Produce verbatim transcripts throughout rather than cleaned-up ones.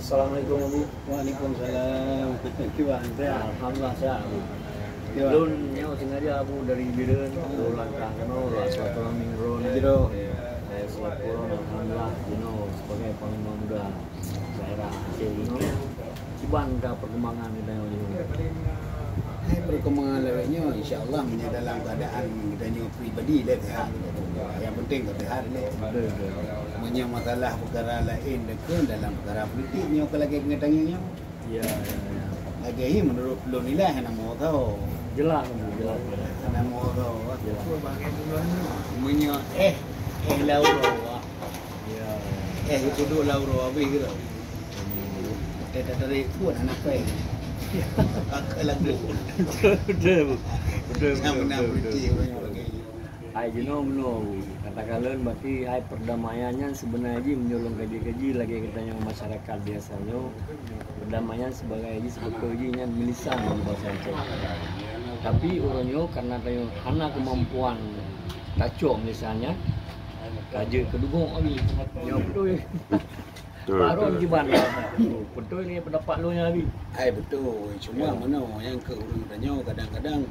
Assalamualaikum, Abu. Waalaikumsalam. Kiban, sehat? Alhamdulillah, sehat, Abu. Kiban? Lôn nyoe sengaja, Abu, dari Bireuen, lôn langkah keunoe, lôn silaturahmi ngon droeneuh. Jroh. Eh, silaturahmi, alhamdulillah, jinoe sebagai panglima muda daerah Aceh jinoe. Kiban ka perkembangan geutanyoe jinoe? Hai, perkembangan lawét nyoe, insya Allah, meunyoe dalam keadaan geutanyoe pribadi lé sehat. Yang penting ka sehat lé. Betul, betul. Meunyoe masalah peukara laén deukon dalam peukara politik nyoe ka lagèe keuneuk tanyoe nyoe. Ya, ya, ya. Lagèe hi meunurot lôn nilai hana meuwoe. Jelas, jelas. Hana meuwoe. Jelas. Meunyoe eh, eh lau roe. Ya. Eh, itu dua lau roe habis ke? Kita tarik pun anak pai. Kakak lagu. Betul, betul. Betul, betul, betul, betul. Hai jinoe meunoe, katakan lôn, berarti hai perdamaian nyan sebenarnya jih meunyoe lôn kaji-kaji lagèe geutanyoe masyarakat biasa nyoe, perdamaian sebagai jih, sibeutoi jih nyan meulisan di basa Aceh. Tapi uroe nyoe karena tanyoe hana kemampuan tacok meulisan nyan, ka jeuet keu dubok lagi. Nyoe beutôi. Betul, Pak Ron betul. Kiban. Beutôi ni pendapat lôn nyan lagi. Hai beutôi, cuma meunoe nyang keu ureueng tanyoe kadang-kadang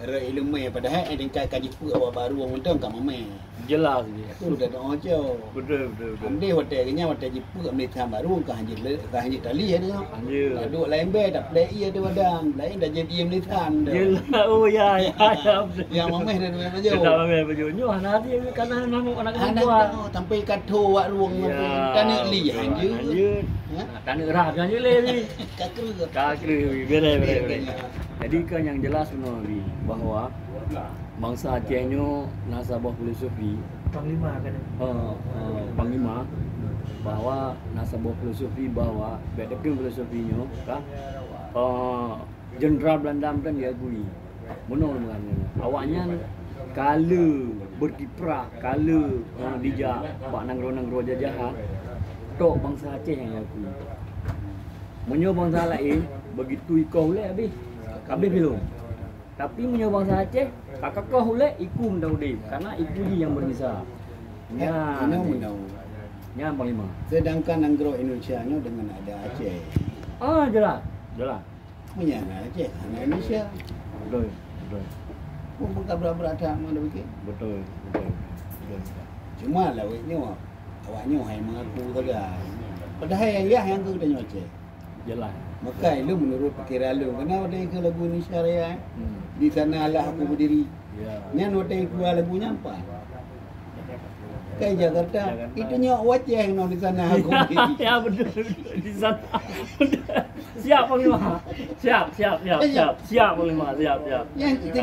rot ileumèe, padahai eh tingkat ka jipeuet awak baru mantong ka mamèe. Jelas jih. Tu dah doa aja. Betul, betul, betul. Andai watèe nyan watèe jipeuet meulisan baru ka hanjeuet le-, ka hanjeuet tali ya tu. Hanjeuet. Ka duek laén bèe dak plek iya tu badan, laén dak jadi meulisan tu. Jelas. Oh ya, ya, ya, betul. Yang mamèe dah duek aja. Dah mamèe baju nyoh hana hati karena nama anak perempuan. Hana sampai ka tho wak ruang tu. Ya, taneuk li betul. Hanjeuet. Hanjeuet. Ha? Taneuk rah hanjeuet lé ni. Ka kreueh. Ka kreueh, bereh, bereh, bereh. Jadi kan yang jelas meunoe Abi, bahwa bansa Aceh nyoe na saboh filosofi. Panglima kan? Ha, ha, panglima, bahwa na saboh filosofi bahwa bèk teukeun filosofi nyoe ka, eh, Jenderal Belanda mantong diakui. Meunoe meunan. Awaknyan ka le berkiprah, ka le, ha, dijak bak nanggroe-nanggroe jajahan. Tok bansa Aceh nyang diakui. Meunyoe bansa laén, begitu ikoh ulèe habéh. Habéh bilong. Tapi meunyoe bansa Aceh, ka kakoh ulèe, iku mantong udép. Karena iku jih nyang berbisa. Nyan. Nyan Panglima. Sedangkan nanggroe Indonesia nyoe dengan ada Aceh. Ah, jelas. Jelas. Meunyo hana Aceh, hana Indonesia. Betul, betul. Pun bukan berat-berat that mana fikir. Betul, betul. Cuma lawét nyoe, awak nyoe hai mengaku saja. Padahai yah nyang keu geutanyoe Aceh. Jelas. Maka ilôn menurut pikiran lôn, kenapa dia ke lagu Indonesia Raya, eh? Hmm. Di sanalah aku berdiri. Ya. Nyan watèe keluar lagu nyan pat. Kai Jakarta. Jakarta. Itu nyoe wajah nyoe di sana aku. Ya, betul, betul. Di sana. Siap, Panglima. Siap, siap, siap, siap. Siap, Panglima. Siap, siap. Yang kita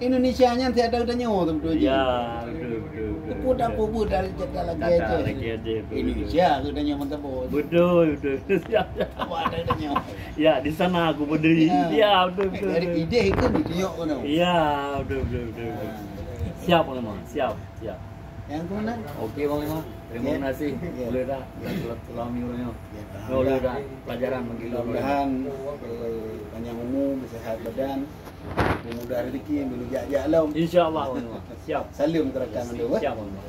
Indonesia nyan tiada tanya tu betul je. Ya, betul, betul, betul. Aku tak apa buat dari cakap lagi aja. Lagi aja, betul, betul. Indonesia aku tanya mantap bos. Betul, betul. Siap, siap. Apa ada tanya? Ya, di sana aku berdiri. Ya. Ya, betul, betul, betul. Dari ide itu ditunjuk kan. Ya, betul, betul, betul, betul. Siap, Panglima. Siap, siap. Yang ke mana? Okey, Panglima. Terima kasih. Ya. Boleh dah. Dan silaturahmi uroe nyoe. Ya, boleh dah. Pelajaran bagi kita. Mudah-mudahan, eh, panjang umur, sehat badan, mudah rezeki, menuju jak-jak lom. Insya-Allah, Panglima. Siap. Salam ke rakan anda, eh. Siap, Panglima.